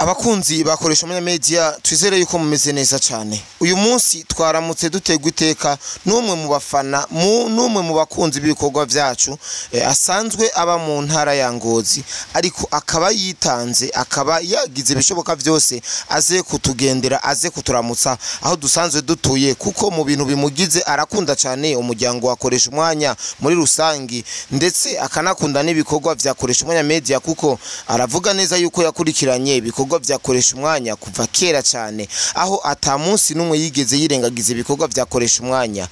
Abakunzi bakoresha Umwanya Media, twizere yuko mumeze neza cyane. Uyu munsi twaramutse dutegwa iteka n'umwe mu bafana, n'umwe mu bakunzi b'ibikorwa byacu, asanzwe aba mu ntara ya Ngozi, ariko akaba yitanze, akaba yagize ibishoboka byose aze kutugendera, aze kuturamutsa aho dusanzwe dutuye, kuko mu bintu bimugize arakunda cyane umuryango wakoresha umwanya muri rusangi, ndetse akanakunda n'ibikorwa vyakoresha Umwanya Media, kuko aravuga neza yuko yakurikiranye ibikorwa vyakoresha umwanya kuva kera cyane, aho ata munsi n'umwe yigeze yirengagiza ibikorwa vyakoresha umwanya.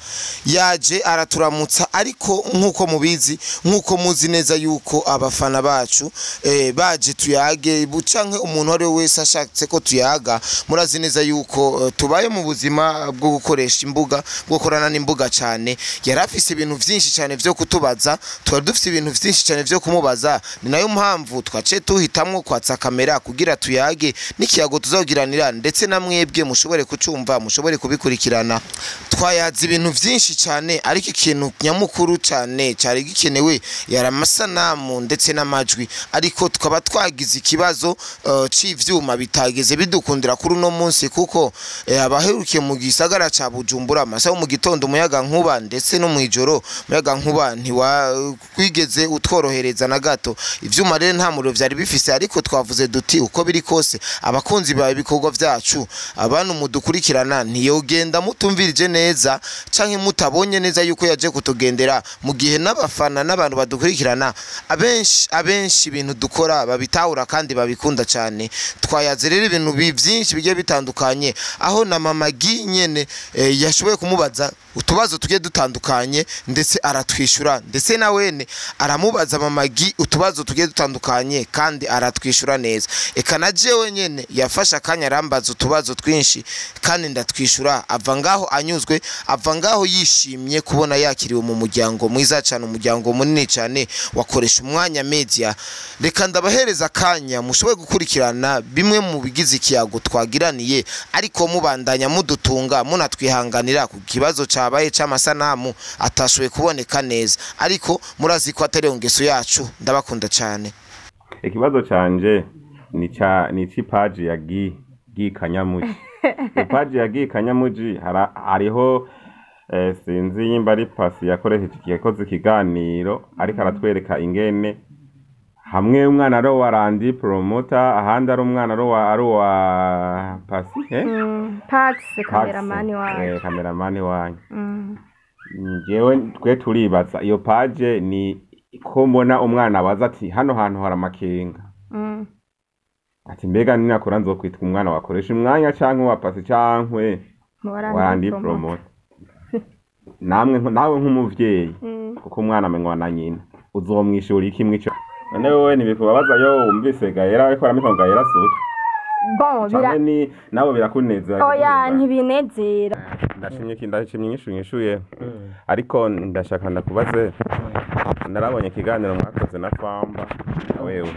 Yaje araturamutsa, ariko nk'uko mubizi, nk'uko muzi neza yuko abafana bacu baje tuyage, canke umuntu ari we wese ashatse ko tuyaga, murazi neza yuko tubaye mu buzima bwo gukoresha imbuga, bwo gukorana n'imbuga cyane. Yari afise ibintu vyinshi cyane vyo kutubaza, twari dufise ibintu vyinshi cyane vyo kumubaza. Ni nayo mpamvu twace tuhitamwo kwatsa kamera kugira tuyage n'ikiyago tuzogiranira, ndetse na mwebwe mushobore kucumva, mushobore kubikurikirana. Twayaze ibintu vyinshi cyane, ariko ikintu nyamukuru cyane cyari gikenewe yari amasanamu ndetse n'amajwi, ariko tukaba twagize ikibazo c'ivyuma bitageze bidukundira kuri uno munsi, kuko abaherukiye mu gisagara ca Bujumbura amasaha yo mu gitondo umuyaga nkuba ndetse no mw'ijoro umuyaga nkuba ntiwakwigeze utworohereza na gato. Ivyuma rero nta muriro vyari bifise, ariko twavuze duti uko biri kose abakunzi bawe ibikorwa vyacu, abantu mudukurikirana, ntiyogenda mutumvirije neza canke mutabonye neza yuko yaje kutugendera, mu gihe n'abafana n'abantu badukurikirana abenshi ibintu dukora babitahura kandi babikunda cyane. Twayaze rero ibintu byinshi bigiye bitandukanye, aho na Mama Gi nyene yashoboye kumubaza utubazo tugiye dutandukanye, ndetse aratwishura, ndetse na wene aramubaza Mama Gi utubazo tugiye dutandukanye kandi aratwishura neza. Eka na jewe nyene yafashe akanya arambaza utubazo twinshi kandi ndatwishura, ava ngaho anyuzwe, ava ngaho yishimye kubona yakiriwe mu muryango mwiza cyane, umuryango munini cyane wakoresha Umwanya Media. Reka ndabahereza akanya mushoboye gukurikirana bimwe mu bigize ikiyago twagiraniye, ariko mubandanya mudutunga munatwihanganira ku kibazo cabaye c'amasanamu atashoboye kuboneka neza, ariko murazi ko atari ngeso yacu. Ndabakunda cyane. Ikibazo canje ni ca ni c'ipaji ya Gi Kanyamuji. Ipaji ya Gi Kanyamuji hariho sinzi nyimba ari Pasi yakoresheje yakoze ikiganiro, ariko aratwereka ingene hamwe umwana ari uwa Randi Promoter, ahandi ari umwana ari uwa Pasi, eh? Pax, kameramani wacu. Kameramani wanyu. Njyewe twe turibaza iyo page ni ko mbona umwana abaza ati hano hantu hari amakenga, ati mbega ninakura nzokwitwa umwana wakoresha umwanya canke uwa Pasi cankwe Mu wa Randi Promoter? Namwe nawe nk'umuvyeyi, kuko umwana amenywa na nyina, uzomwishura iki mwico? None wewe ntibikubabaza yo wumvise Gahera ariko aramita ngo Gahera suta? Bon, bira Canke ni nabo birakunezera? Oya, ntibinezera. Ndashimye ki ndashimye inyishu nyishuye, ariko ndashaka ndakubaze. Narabonye ikiganiro mwakoze na Famba na wewe.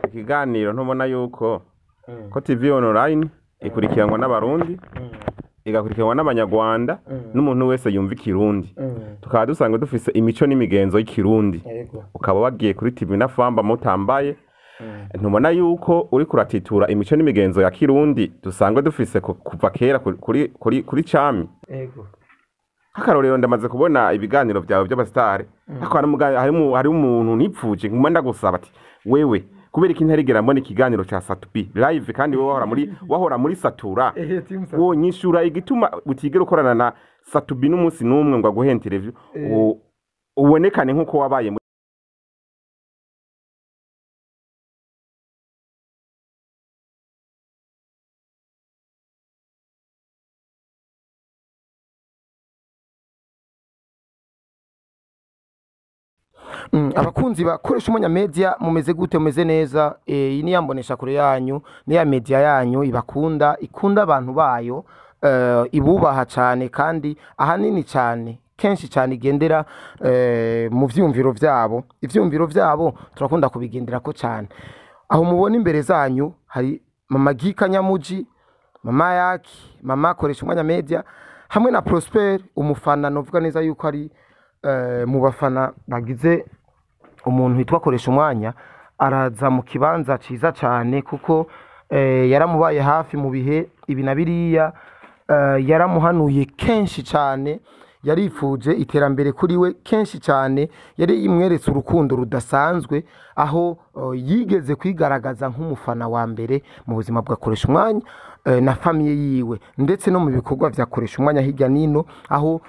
Ikiganiro ntubona yuko ko TV online ikurikiranwa n'Abarundi, igakurikiranwa n'Abanyarwanda n'umuntu wese yumva Ikirundi, tukaba dusanzwe dufise imico n'imigenzo y'Ikirundi, ukaba wagiye kuri TV na Famba mutambaye, ntubona yuko uri kuratitura imico n'imigenzo ya Kirundi dusanzwe dufise kuva kera kuri cami? Nk'akarorero, ndamaze kubona ibiganiro byawe by'abasitari, ariko hari umuntu nipfuje nguma ndagusaba ati wewe kubera iki ntarigera mbona ikiganiro ca Satubi live, kandi wewe wahora muri Satura? Ehe, team Satura. Wonyishura igituma utigera ukorana na Satubi n'umunsi n'umwe ngo aguhe interview, ubonekane nk'uko wabaye muri Abakunzi bakoresha Umwanya Media, mumeze gute? Mumeze neza? Iyi ni yambonesha kure yanyu, ni ya media yanyu ibakunda, ikunda abantu bayo, ibubaha cyane, kandi ahanini cyane kenshi cyane igendera mu vyumviro vyabo. Ivyumviro vyabo turakunda kubigenderako cyane. Aho mubona imbere zanyu hari Mama Gika Nyamuji, Mama Yaki, Mama akoresha Umwanya Media, hamwe na Prosper, umufana novuga neza yuko ari mu bafana bagize umuntu witwa Koresha Umwanya. Araza mu kibanza ciza cyane kuko Yaramubaye hafi mu bihe ibi na biriya, yaramuhanuye kenshi cyane, yarifuje iterambere kuri we kenshi cyane, yari imweretse urukundo rudasanzwe, aho yigeze kwigaragaza nk'umufana wa mbere mu buzima bwa Koresha Umwanya na famille yiwe, ndetse no mu bikorwa vya Koresha Umwanya hirya nino, aho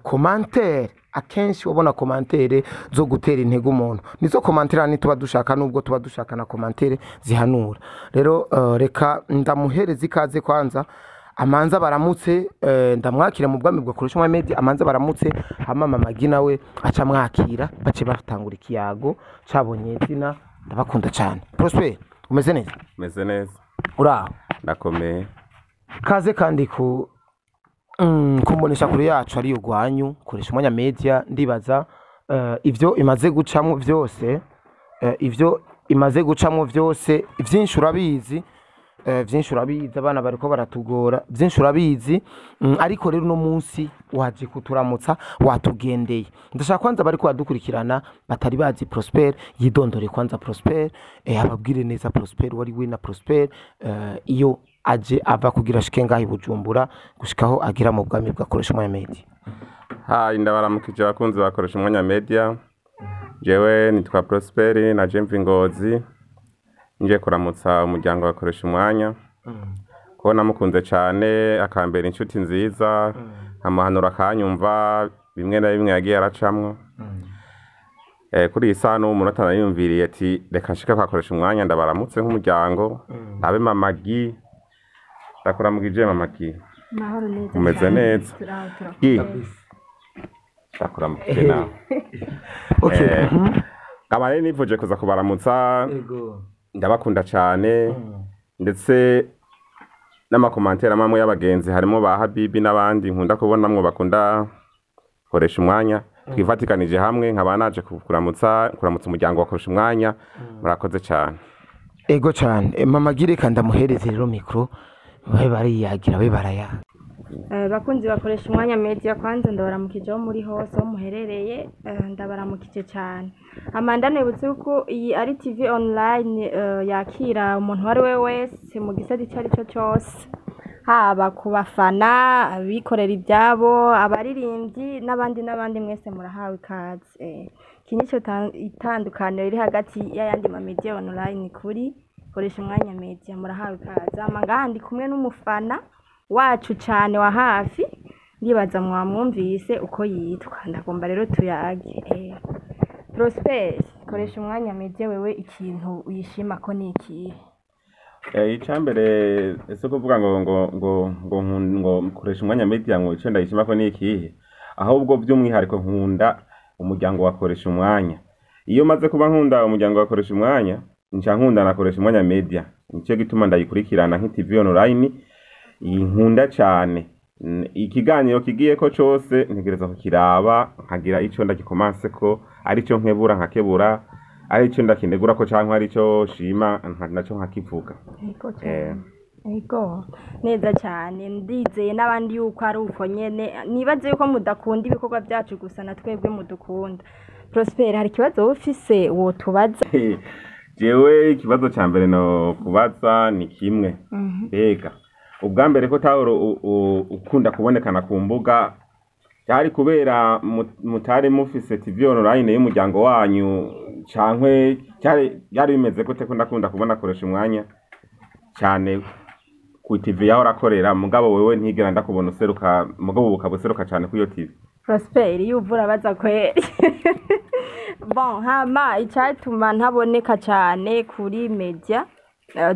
commentaire akenshi wabona commentaire zo gutera intego umuntu, nizo commentaire ni tuba dushaka, nubwo tuba dushaka na commentaire zihanura. Rero reka ndamuhereza ikaze kwanza, amanza baramutse, ndamwakira mu bwami bwa Koresha Umwanya Media, amanza baramutse, hama Mama Gi nawe aca mwakira, bace batangura ikiyago cabonye izina. Ndabakunda cyane. Prosper, umeze neza? Meze neza. Uraho? Ndakomeye. Kaze kandi ku kumbonesha kure yacu ariyo gwanyu Koresha Umwanya Media. Ndibaza ivyo imaze gucamwo vyose, ivyo imaze gucamwo vyose, vyinshi urabizi, vyinshi urabizi, abana bariko baratugora, vyinshi urabizi, ariko rero uno munsi waje kuturamutsa, watugendeye. Ndashaka kwanza bariko badukurikirana batari bazi Prosper yidondore kwanza. Prosper, ababwire neza Prosper wari we na Prosper iyo aje ava kugira ashike ngaho i Bujumbura gushikaho agira mu bwami bwa Koresha Umwanya Media. Hayi, ndabaramukije abakunzi bakoresha Umwanya Media. Jewe nitwa Prosper na Jemvi Ngozi, nje kuramutsa umuryango wakoresha umwanya, ko namukunze cyane, akambera inshuti nziza, amuhanura akanyumva, bimwe na bimwe yagiye aracamwo. Kuri iyi saha n'ubu umunota nariyumviriye ati reka nshike kwakoresha umwanya ndabaramutse nk'umuryango, abe Mama Gi. Ndakuramukije Mama Gi. Mahoro neza. Umeze Cyane. neza? Turaho, turaho. Gi, ndakuramukije nawe. Okay. Nkaba rero nifuje kuza kubaramutsa. Ego. Ndabakunda cyane, ndetse n'ama commentaires amwe y'abagenzi harimo ba Habibi n'abandi nkunda kubonamwo bakunda koresha umwanya, twifatikanije hamwe, nkaba naje kuramutsa umuryango wakoresha umwanya. Murakoze cyane. Ego cyane. Mama Gi, reka ndamuhereze rero micro, babe bariyagira, babe barayaga. Bakunzi bakoresha Umwanya Media, kwanza ndabaramukije aho muri hose aho muherereye, ndabaramukije cyane. Amanda, nibutse yuko iyi ari TV online yakira umuntu uwo ari we wese mu gisata icyo ari cyo cyose, haba ku bafana, abikorera ibyabo, abaririmbyi n'abandi n'abandi, mwese murahawe ikaze. Iki nicyo itandukaniro riri hagati y'ayandi ma media online kuri Koresha Umwanya Media. Murahawe ikaze. Ama ngaha ndi kumwe n'umufana wacu cyane wa hafi, ndibaza mwamwumvise uko yitwa. Ndagomba rero tuyage. Prosper, Koresha Umwanya Media, wewe ikintu uyishima ko ni ikihe? Icambere ese kuvuga ngo koresha Umwanya Media, ngo ico ndayishima ko ni ikihe, ahubwo by'umwihariko nkunda umuryango wakoresha umwanya. Iyo maze kuba nkunda umuryango wakoresha umwanya, nca nkunda nakoresha Umwanya Media. Nico gituma ndayikurikirana nka TV online nkunda cyane. Ikiganiro kigiyeko cose ntegereza kukiraba, nkagira ico ndagikomanse ko arico nkebura nkakebura, arico ndakinegura ko canke arico shima naco nkakivuga. Ego cyane. Ego neza cyane. Ndizeye n'abandi yuko ari uko nyene. Nibaze yuko mudakunda ibikorwa byacu gusa, na twebwe mudukunda. Prosper, hari ikibazo wowe ufise wotubaza? Jewe ikibazo ca mbere no kubaza ni kimwe: mbega ubwa mbere ko tawuro ukunda kubonekana ku mbuga, byari kubera mutari mufise TV online y'umuryango wanyu, cankwe byari bimeze gute, ko ndakunda kubona akoresha umwanya cyane ku TV yaho arakorera, mugabo wewe ntigera ndakubona useruka, mugabo ubu ukaba useruka cyane kuri iyo TV? Prosper, iyo uvura baza kweri. Bon, hama icyatuma ntaboneka cyane kuri media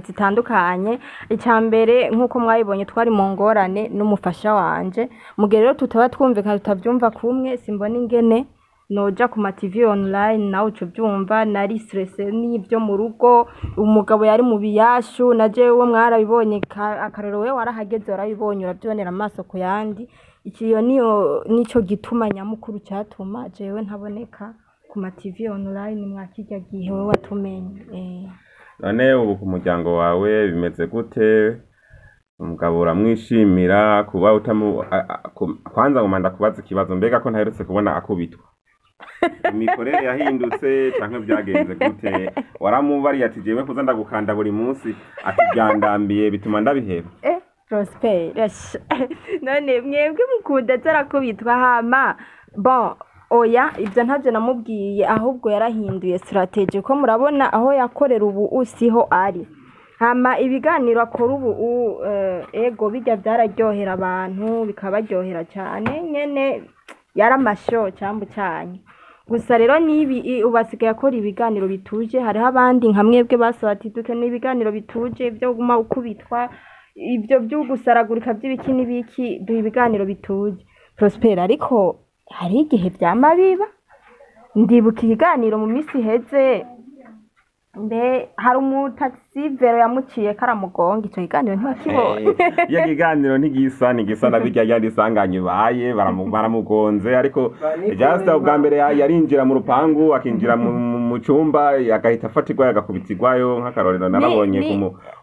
zitandukanye, icya mbere nk'uko mwabibonye twari mu ngorane n'umufasha wanje. Mu gihe rero tutaba twumvikana, tutabyumva kumwe, simbona ingene noja ku ma TV online. Nawe uca ubyumva, nari stressé n'ibyo mu rugo, umugabo yari mu biyashu, na jewe mwarabibonye, akarorero wewe warahageze, warabibonye, urabyibonera amaso ku yandi. Iki iyo niyo nico gituma nyamukuru cyatuma jewe ntaboneka ku ma TV online mwakirya gihe wewe watumenye. None ubu ku muryango wawe bimeze gute? Umugabo uramwishimira kuba utamu kwanza ngoma ndakubaza ikibazo: mbega ko ntaherutse kubona akubitwa? Imikorere yahindutse canke byagenze gute? Waramubariye ati jewe kuza ndagukanda buri munsi, ati byandambiye bituma ndabiheba. Prosper, none mwebwe mukunda atarakubitwa? Hama bon, oya, ibyo ntabyo namubwiye, ahubwo yarahinduye strategy, ko murabona aho yakorera ubu siho ari. Hama ibiganiro akora ubu ego bijya byararyohera abantu, bikabaryohera cyane nyene, yaramasho cyambu cyanyu. Gusa rero nibi ubu asigaye akora ibiganiro bituje. Hariho abandi nka mwebwe basaba ati dukeneye ibiganiro bituje, byo guma ukubitwa, ibyo byo gusaragurika by'ibiki n'ibiki, duha ibiganiro bituje, Prosper. Ariko hari igihe byama biba. Ndibuka ikiganiro mu minsi iheze, mbe hari umutaxi vélo yamuciye karamugonga. Icyo kiganiro ntiwakibonye? Iyo kiganiro ntigisa na bijya yari isanganya ibaye, baramugonze, ariko just ubwa mbere yarinjira mu rupangu, akinjira mu cyumba, agahita afatirwayo, agakubitirwayo. Nk'akarorero, narabonye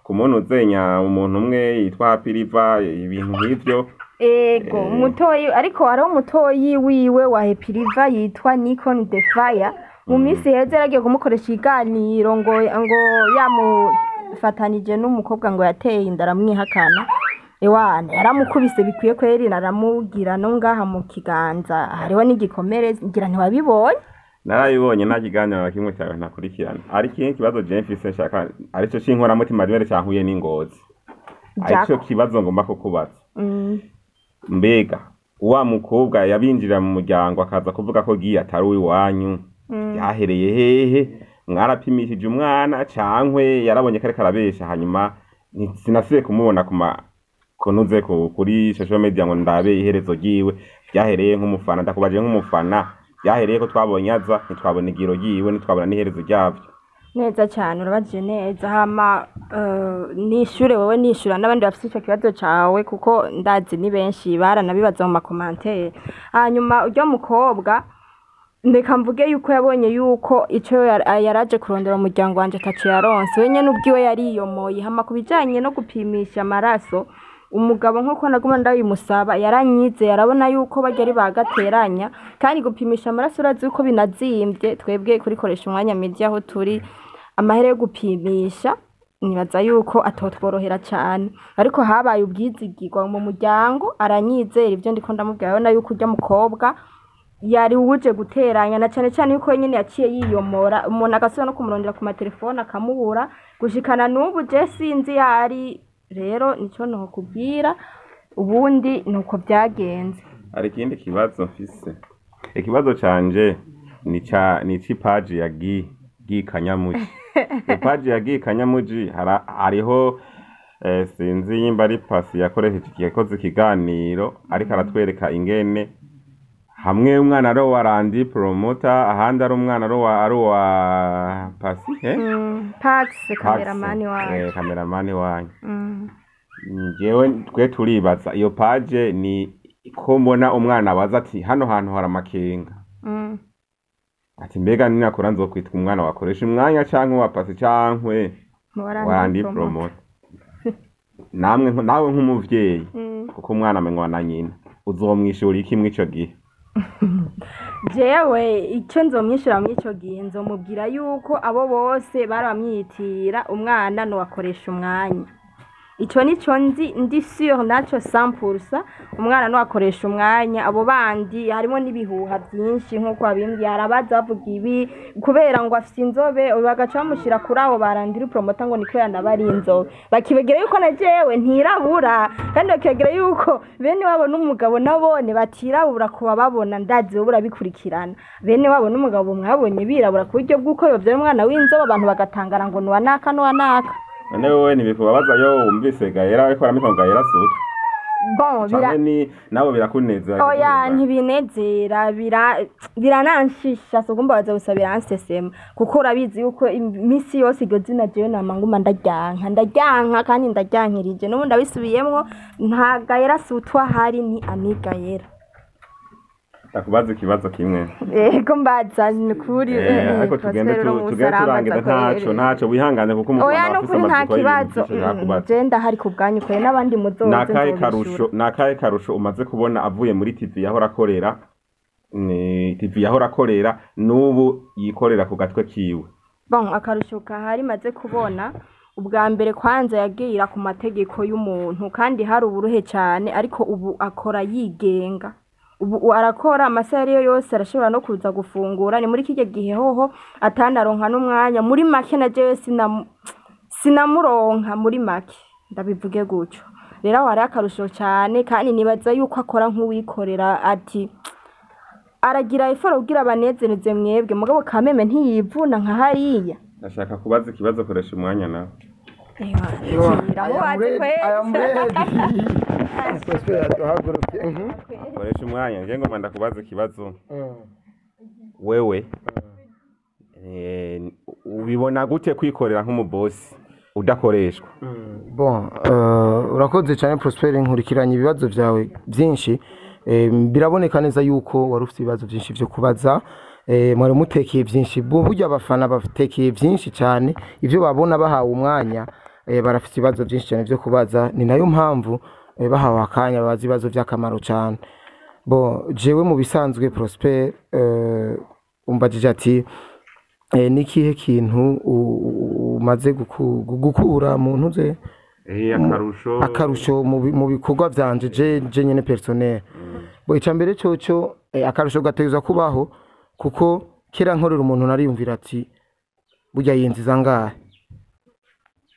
ku muntu uzenya umuntu umwe yitwa Happy River, ibintu nk'ivyo. Ego, mutoyi, ariko hariho umutoyi wiwe wa Happy River yitwa Nikon the Fire. Mu minsi iheze yaragiye kumukoresha ikiganiro, ngo yamufatanije n'umukobwa ngo yateye inda, aramwihakana. Ewana, yaramukubise bikwiye kweri, aramubwira no ngaha mu kiganza hariho n'igikomere, ngira ntiwabibonye. Narabibonye, nta kiganiro na kimwe cyawe ntakurikirana. Ariko ikindi kibazo je mfise nshaka, aricyo c'inkoramutima rimwe cyankuye n'ingozi, aricyo kibazo ngomba kukubaza. Mbega wa mukobwa yabinjira mu muryango akaza kuvuga ko giye atari uw'iwanyu, byahereye hehe? Mwarapimishije umwana cankwe yarabonye ko ariko arabesha? Hanyuma sinasubiye kumubona kuma kunuze kuri social media ngo ndabe iherezo ryiwe. Byahereye nk'umufana, ndakubaje nk'umufana, byahereye ko twabonye aza, ntitwabona igiro ryiwe, ntitwabona n'iherezo ryavyo. Neza cyane, urabajije neza. Hama nishure wowe, nishura n'abandi bafite icyo kibazo cawe, kuko ndazi ni benshi baranabibaza mu ma commentaires. Hanyuma uryo mukobwa, ndeka mvuge yuko yabonye yuko ico yaraje kurondera umuryango wanje ataco yaronse, we nyene ubwiwe yariyomoye. Hama ku bijanye no gupimisha amaraso umugabo, nk'uko naguma ndabimusaba, yaranyize, yarabona yuko barya ari bagateranya. Kandi gupimisha amaraso urazi yuko binazimvye. Twebwe kurikoresha umwanya media aho turi, amahera yo gupimisha nibaza yuko atotworohera cyane. Ariko habaye ubwizigirwa mu muryango, aranyizera ibyo ndiko ndamubwira, arabona yuko urya mukobwa yari uje guteranya, na cyane cyane yuko nyine yaciye yiyomora, umuntu agasubira no kumurondera ku matelefone akamubura gushikana n'ubu. Je sinzi yari rero, nico nokubwira, ubundi nuko byagenze. Hari ikindi kibazo mfise. Ikibazo canje ni c'ipaji ya Gi Kanyamuji. Ipaji ya Gi Kanyamuji hariho sinzi yimba ari pasi yakoresheje, yakoze ikiganiro ariko aratwereka ingene hamwe umwana ari uwa Randi Promoter, ahandi ari umwana ari uwa Pasi, eh? Pax, kameramani wacu. Kameramani wanyu. Njyewe twe turibaza iyo page ni ko mbona umwana abaza ati hano hantu hari amakenga, ati mbega ninakora nzokwitwa umwana wakoresha umwanya canke wa Pasi cankwe wa Randi Promoter? Namwe nawe nk'umuvyeyi, kuko umwana amenywa na nyina, uzomwishura iki mw'ico gihe? Jewe icyo nzomwishyura muri icyo gihe, nzomubwira yuko abo bose barabamwitira umwana nuwakoresha umwanya. Icyo nico nzi, ndi sûr naco 100%, umwana nuwakoresha umwanya. Abo bandi harimo n'ibihuha byinshi nk'uko babimbwiye. Hari abaza bavuga ibi kubera ngo afise inzobe, bagaca bamushyira kuri abo barandira promoter ngo niko yanaba ari inzobe, bakibagira yuko na jewe ntirabura, kandi bakibagira yuko bene wabo n'umugabo nabone batirabura. Kuba babona, ndazi wowe urabikurikirana, bene wabo n'umugabo mwabonye birabura, ku buryo bw'uko yobyara umwana w'inzobe abantu bagatangara ngo nuwa naka, nuwa naka. None wewe ntibikubabaza yo wumvise Gahera ariko aramita ngo Gahera suta? Bon, bira Canke ni nabo birakunezera? Oya, ntibinezera, birananshisha, so kumbabaza gusa biransesema, kuko urabizi yuko iminsi yose iryo zina jewe nama nguma ndaryanka, ndaryanka kandi ndaryankirije n'ubu ndabisubiyemwo, nta Gahera sutwa hari, ni Amigayera. Ndakubaza ikibazo kimwe. Yego, mbaza, ni ukuri. Ariko tugende tugende turangiza, ntaco wihangane kuko Oya, umufana ni afise ukuri nta amatsiko y'ibintu kibazo. vyinshi ashaka kubaza. Je ndahari ku bwanyu kure n'abandi muzoze Nakahe nzobishura. karusho, nakahe karusho umaze kubona avuye muri TV yahora akorera? Ni TV yahora akorera n'ubu yikorera ku gatwe kiwe. Bon, akarusho kahari maze kubona, ubwa mbere kwanza yagira ku mategeko y'umuntu, kandi hari uburuhe cyane, ariko ubu akora yigenga. Ubu arakora amasaha ariyo yose, arashobora no kuza gufungura. Ni muri kirya gihe hoho atanaronka n'umwanya. Muri make na jewe sinamuronka, muri make ndabivuge gutyo. Rero aho hariho akarusho cyane, kandi nibaza yuko akora nk'uwikorera, ati aragira effort kugira abanezereze mwebwe, mugabo kameme ntiyivuna nka hariya. Ndashaka kubaza ikibazo, koresha umwanya nawe. I am ready. Prosper yaduhagurukiye. Koresha umwanya, nje ngomba ndakubaza ikibazo. Wewe ubibona gute kwikorera nk'umubosi udakoreshwa? Bon, urakoze cyane Prosper, nkurikiranye ibibazo byawe byinshi. Biraboneka neza yuko wari ufite ibibazo byinshi byo kubaza. Mwari mutekeye byinshi. Burya abafana batekeye byinshi cyane, ibyo babona bahawe umwanya, barafite ibibazo byinshi cyane byo kubaza. Ni nayo mpamvu bahawe akanya babaza ibibazo by'akamaro cyane. Bon, jewe mu bisanzwe Prosper, umbajije ati ni ikihe kintu umaze gukura mu ntuze Akarusho. Akarusho mu bikorwa vyanje je nyene personnel. Bo ica mbere coco, akarusho gategerezwa kubaho, kuko kera nkorera umuntu nariyumvira ati burya yinziza ngahe,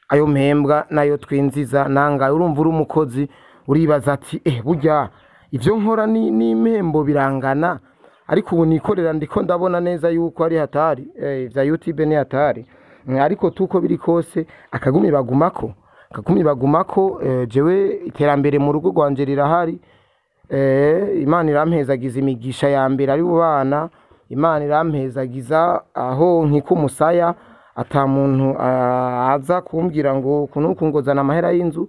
ayo mpembwa nayo twinziza nangahe. Urumva uri umukozi uribaza ati burya ivyo nkora ni n'impembo birangana. Ariko ubu nikorera, ndiko ndabona neza yuko ari hatari, vya YouTube ni hatari. Ariko tuko biri kose akagumi bagumako, akagumi bagumako. Jewe iterambere mu rugo rwanje rirahari. Imana irampezagiza imigisha ya mbere ari bana, Imana irampezagiza aho nkika umusaya, ata muntu aza kumbwira ngo kunuku ngo zana amahera y'inzu.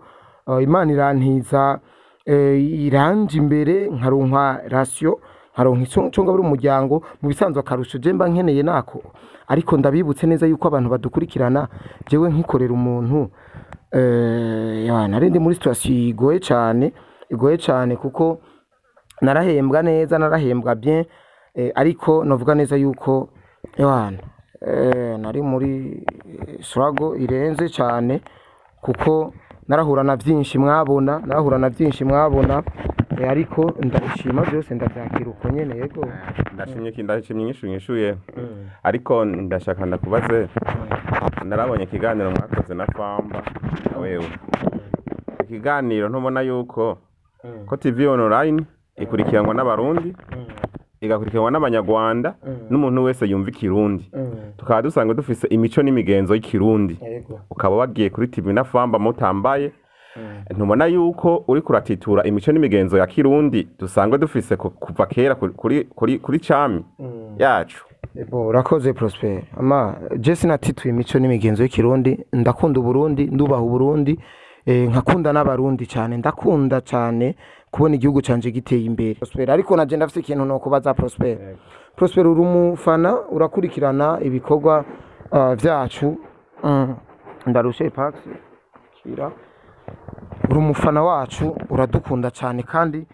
Imana irantiza, iranje imbere, nkaronka ration, nkaronka ico ngabura umuryango. Mu bisanzwe akarusho je mba nkeneye nako. Ariko ndabibutse neza yuko abantu badukurikirana, jewe nkikorera umuntu, ya nari ndi muri situation igoye cyane, igoye cyane, kuko narahembwa neza, narahembwa bien, ariko novuga neza yuko ewana nari muri struggle irenze cyane, kuko narahura na byinshi mwabona, narahura na byinshi mwabona, ariko ndabishima byose, ndabyakira uko nyene, yego. Ndashimye ndashimye inyishu nyishuye, ariko ndashaka ndakubaze. Narabonye ikiganiro mwakoze na Famba na wewe. Ikiganiro ntubona yuko ko TV online ikurikiranwa n'Abarundi, igakurikiranwa n'Abanyarwanda n'umuntu wese yumva Ikirundi, tukaba dusanga dufise imico n'imigenzo y'Ikirundi, ukaba wagiye kuri TV na Famba mutambaye, ntubona yuko uri kuratitura imico n'imigenzo ya Kirundi dusanzwe dufise kuva kera kuri cami yacu? Ebo, urakoze Prosper. Ama je sinatituye imico n'imigenzo y'Ikirundi. Ndakunda Uburundi, ndubaha Uburundi, nkakunda n'Abarundi cyane. Ndakunda cyane kubona igihugu canje giteye imbere. Prosper, ariko naje ndafise ikintu no kubaza Prosper. Prosper, uri umufana, urakurikirana ibikorwa vyacu. Ndarushe Pax kira. Uri umufana wacu, uradukunda cyane, kandi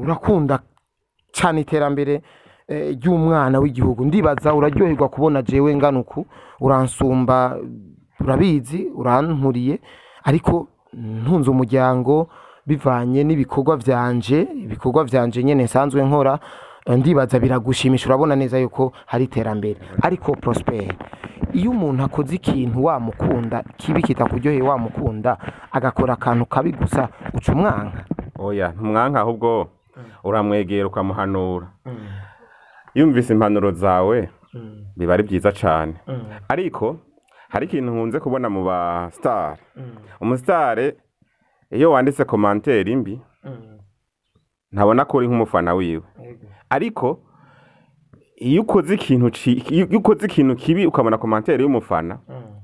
urakunda cyane iterambere ry'umwana w'igihugu. Ndibaza uraryoherwa kubona jewe ngana uku. Uransumba, urabizi, urankuriye, ariko ntunze umuryango bivanye n'ibikorwa vyanje, ibikorwa vyanje nyene nsanzwe nkora. Ndibaza biragushimisha, urabona neza yuko hari iterambere. Ariko Prosper, iyo umuntu akoze ikintu wamukunda kibi, kitakuryoheye, wamukunda agakora akantu kabi gusa, uca umwanka? Oya, ntumwanka, ahubwo uramwegera ukamuhanura. Yumvise impanuro zawe biba ari byiza cane. Ariko hari ikintu nkunze kubona mu ba star. Umustar iyo wanditse commentaire mbi ntabona ko uri nk'umufana wiwe, ariko iyo ukoze ikintu kibi ukabona commentaire y'umufana,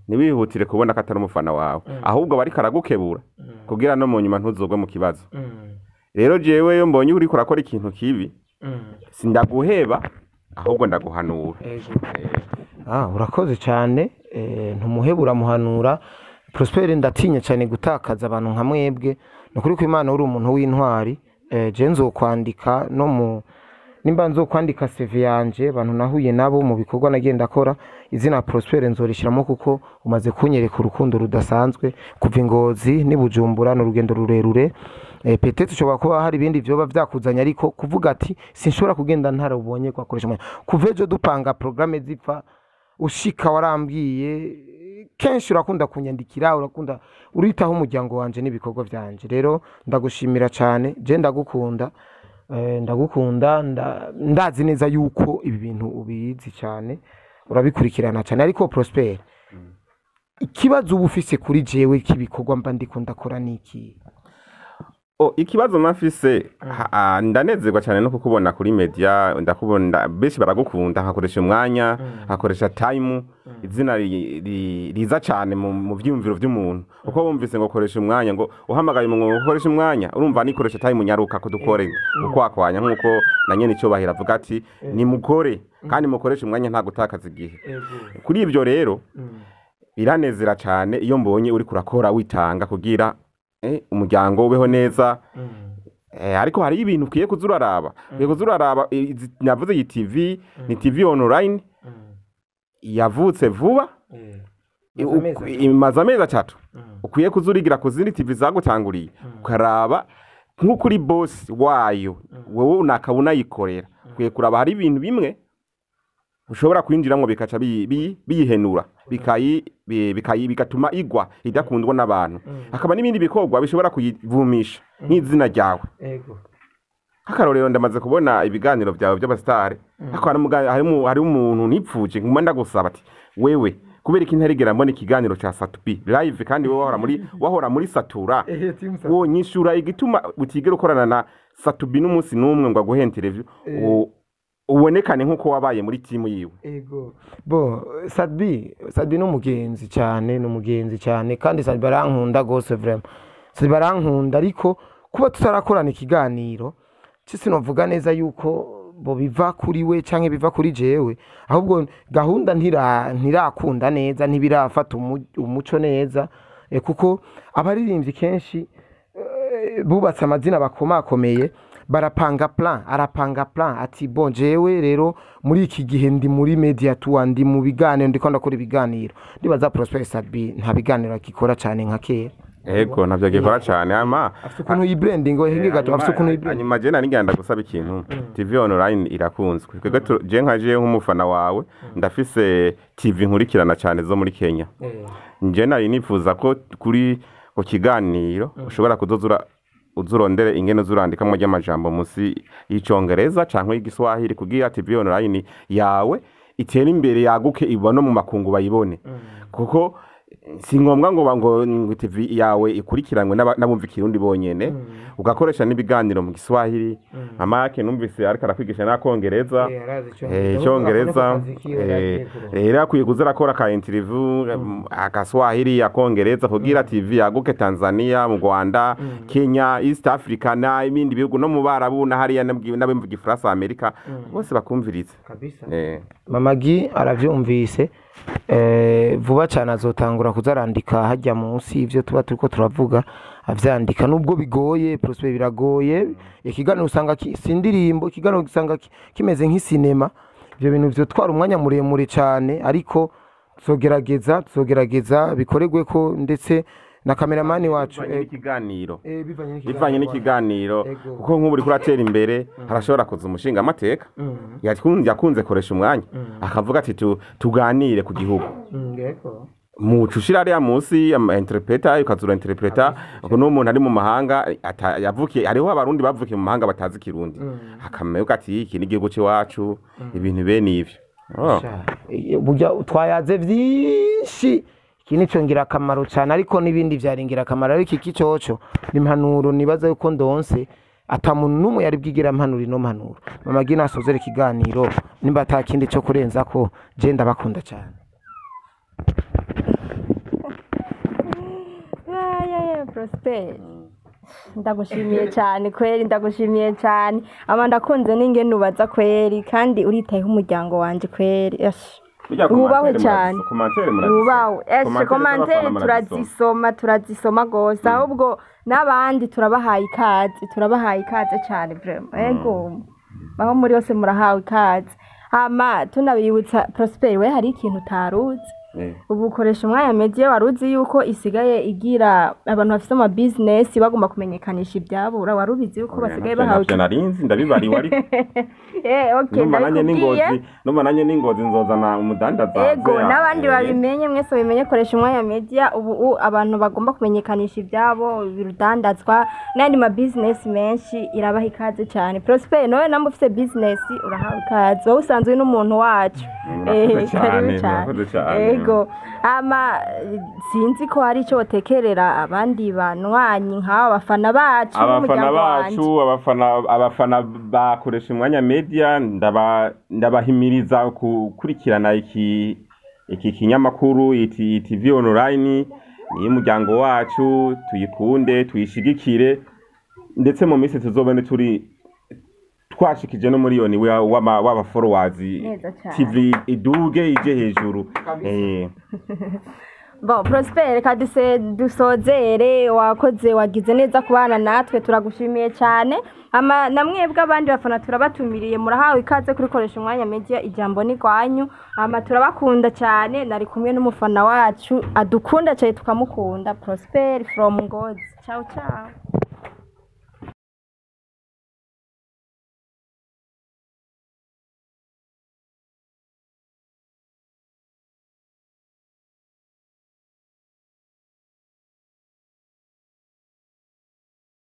ntiwihutire kubona ko atari umufana wawe, ahubwo bariko aragukebura kugira no mu nyuma ntuzogwe mu kibazo. Rero jewe iyo mbonye uriko urakora ikintu kibi, sindaguheba, ahubwo ndaguhanura. Ah, urakoze cyane. Ntumuheba, uramuhanura. Prosper, ndatinya cyane gutakaza abantu nka mwebwe. Ni ukuri ko Imana, uri umuntu w'intwari. Je nzokwandika no mu Nimba nzokwandika CV yanje, abantu nahuye nabo mu bikorwa nagenda akora, izina Prosper nzorishiramo, kuko umaze kunyereka urukundo rudasanzwe kuva Ingozi ni Bujumbura, ni urugendo rurerure. Peut-être ushobora kuba hari ibindi vyoba vyakuzanye, ariko kuvuga ati sinshobora kugenda ntarubonye kwakoresha umwanya. Kuva ejo dupanga programme zipfa ushika, warambwiye kenshi, urakunda kunyandikira, urakunda, uritaho umuryango wanje n'ibikorwa vyanje. Rero ndagushimira cyane, je ndagukunda, ndagukunda, ndazi neza yuko ibi bintu ubizi cyane, urabikurikirana cyane. Ariko Prosper, ikibazo uba ufise kuri jewe k'ibikorwa mba ndiko ndakora niki? Oh, ikibazo mafise, ndanezerwa cyane no kukubona kuri media. Ndakubona, benshi baragukunda, nkakoresha umwanya, nkakoresha time, izina riza cyane mu vyiyumviro vy'umuntu, uko wumvise ngo koresha umwanya, ngo uhamagaye umuntu ngo ukoresha umwanya, urumva nikoresha time, nyaruka kudukore ukwakwanya, nkuko na nyene icyubahiro avuga ati nimukore kandi mukoreshe umwanya, nta gutakaza igihe. Kuri ibyo rero biranezera cyane iyo mbonye uri kurakora, witanga kugira umuryango ubeho neza. Ariko hari ibintu ukwiye kuza uraraba, ukwiye kuza uraraba navuze iyi TV ni TV online yavutse vuba, imaze amezi 3. Ukwiye kuza urigira ku zindi TV zagutanguriye, ukaraba nk'uko uri boss wayo, wowe unakaba unayikorera, ukwiye kuraba hari ibintu bimwe ushobora kwinjiramo bikaca biyihenura, bigatuma igwa, idakundwa n'abantu. Hakaba n'ibindi bikorwa bishobora kuyivumisha nk'izina ryawe. Nk'akarorero, ndamaze kubona ibiganiro byawe by'abasitari, ariko hari umuntu nipfuje nguma ndagusaba ati wewe, kubera iki ntarigera mbona ikiganiro ca Sat-B live, kandi wowe wahora muri Satura? Wonyishura igituma utigera ukorana na Sat-B n'umunsi n'umwe ngo aguhe interview, ubonekane nk'uko wabaye muri timu yiwe? Ego. Bo, Sat-B ni umugenzi cyane, ni umugenzi cyane, kandi Sat-B arankunda gose vraiment. Sat-B arankunda, ariko kuba tutarakorana ikiganiro, sinovuga neza yuko bo biva kuri we canke biva kuri jewe, ahubwo gahunda ntirakunda neza, ntibirafata umuco neza, kuko abaririmbyi kenshi bubatse amazina bakomakomeye barapanga plan, arapanga plan ati bon, jewe rero muri iki gihe ndi muri media tour, ndi mu biganiro, ndiko ndakora ibiganiro. Ndibaza Prosper Sat-B nta biganiro akikora cyane nka kera. Ego, ntabyo agikora cyane ama Afite ukuntu yibranding, hinge gato, afite ukuntu yibranding. Hanyuma je nari ngenda gusaba ikintu. TV online irakunzwe, twebwe je nka je nk'umufana wawe ndafise TV nkurikirana cyane zo muri Kenya. Nje nari nifuza ko kuri ku kiganiro ushobora kuzozura uzurondere ingene uzurandikamo ry'amajambo munsi y'icongereza canke y'igiswahili, kugira TV online yawe itere imbere, yaguke, iba no mu makungu bayibone, kuko si ngombwa ngo TV yawe ikurikiranwe n'abumva ikirundi bonyene. Ugakoresha n'ibiganiro mu giswahili. Mama yake numvise ariko arakwigisha n'akongereza, icyongereza. Rero akwiye kuza arakora ka interview akaswahili, akongereza, kugira TV yaguke Tanzania, mu Rwanda, Kenya, East Africa na ibindi bihugu, no mu Barabu na hariya n'abumva igifaransa, Amerika, bose bakumviriza. Kabisa. Mama Gi aravyumvise, vuba cyane azotangura kuzarandika hajya munsi ivyo tuba turiko turavuga, avyandika. Nubwo bigoye, Prosper, biragoye, ikiganiro usanga si indirimbo, ikiganiro usanga kimeze nk'isinema, ivyo bintu vyotwara umwanya muremure cyane, ariko tuzogerageza bikoregwe ko ndetse na kameramani wacu. Bivanye n'ikiganiro. Bivanye Bivanye n'ikiganiro. Ego. Kuko nk'ubu uriko uratera imbere, harashobora kuza umushinga amateka yakunze koresha umwanya, akavuga ati tuganire ku gihugu." Yego. Muca ushira hariya munsi ama interpreter, ukazura interpreter, kuko n'umuntu ari mu mahanga yavukiye, hariho abarundi bavukiye mu mahanga batazi ikirundi, akamenya ati iki ni igihugu c'iwacu, ibintu bene ivyo. Oh. Sha, burya twayaze vyinshi, iki nico ngirakamaro cyane, ariko n'ibindi vyari ngirakamaro, ariko iki coco ni impanuro nibaza yuko ndonse ata muntu n'umwe yari bwigera mpanura ino mpanuro. Mama Gina, asozera ikiganiro nimba ata kindi cyo kurenza ko je ndabakunda cyane. Ay, Prosper, ndagushimiye cyane kweri, ndagushimiye cyane. Ama ndakunze n'ingene ubaza kweri, kandi uritayeho umuryango wanje kweri. Esh. Burya Wubahwe commentaire cyane. Commentaire murazisoma. Wubawe. Eshe, Commentaire commentaire z'abafana murazisoma. turazisoma gose. Ahubwo n'abandi turabahaye ikaze, turabahaye ikaze cyane vraiment. Ego. Aho muri hose murahawe ikaze. Hama tunabibutsa, Prosper, we hari ikintu utaruzi. Ubu ukoresha umwanya media, waruzi yuko isigaye igira abantu bafite ama business bagomba kumenyekanisha ibyabo? Wari ubizi yuko basigaye bahawe? Navyo narinzi, ndabibariwe ariko. Okay, Numva nanye ndabikubwiye. n'ingozi, numva nanye n'ingozi nzozana umudandaza. Ego, n'abandi babimenye, mwese babimenye. Koresha umwanya media ubu abantu bagomba kumenyekanisha ibyabo, birudandazwa n'andi ma business menshi, irabaha ikaze cyane. Prosper, nawe namba ufite business urahawe ikaze, wowe usanzwe n'umuntu wacu. Murakoze Karibu. cyane, murakoze cyane. Ego, ama sinzi ko hari icyo batekerera abandi banywanyi nk'aba bafana bacu Abafana n'umuryango bacu, wanje. abafana bakoresha umwanya media, ndabahimiriza gukurikirana iki kinyamakuru, iki TV online ni y'umuryango wacu. Tuyikunde, tuyishigikire, ndetse mu minsi tuzobone turi twashikije no miliyoni w'aba followers. Neza cyane. TV iduge ije hejuru. Bon, Prosper, reka dusozere. Wakoze, wagize neza kubana natwe, turagushimiye cyane. Ama namwebwe abandi bafana turabatumiriye, murahawe ikaze kuri Koresha Umwanya Media, ijambo ni rwanyu. Ama turabakunda cyane. Nari kumwe n'umufana wacu adukunda cyane tukamukunda, Prosper from Ngozi. Ciao ciao.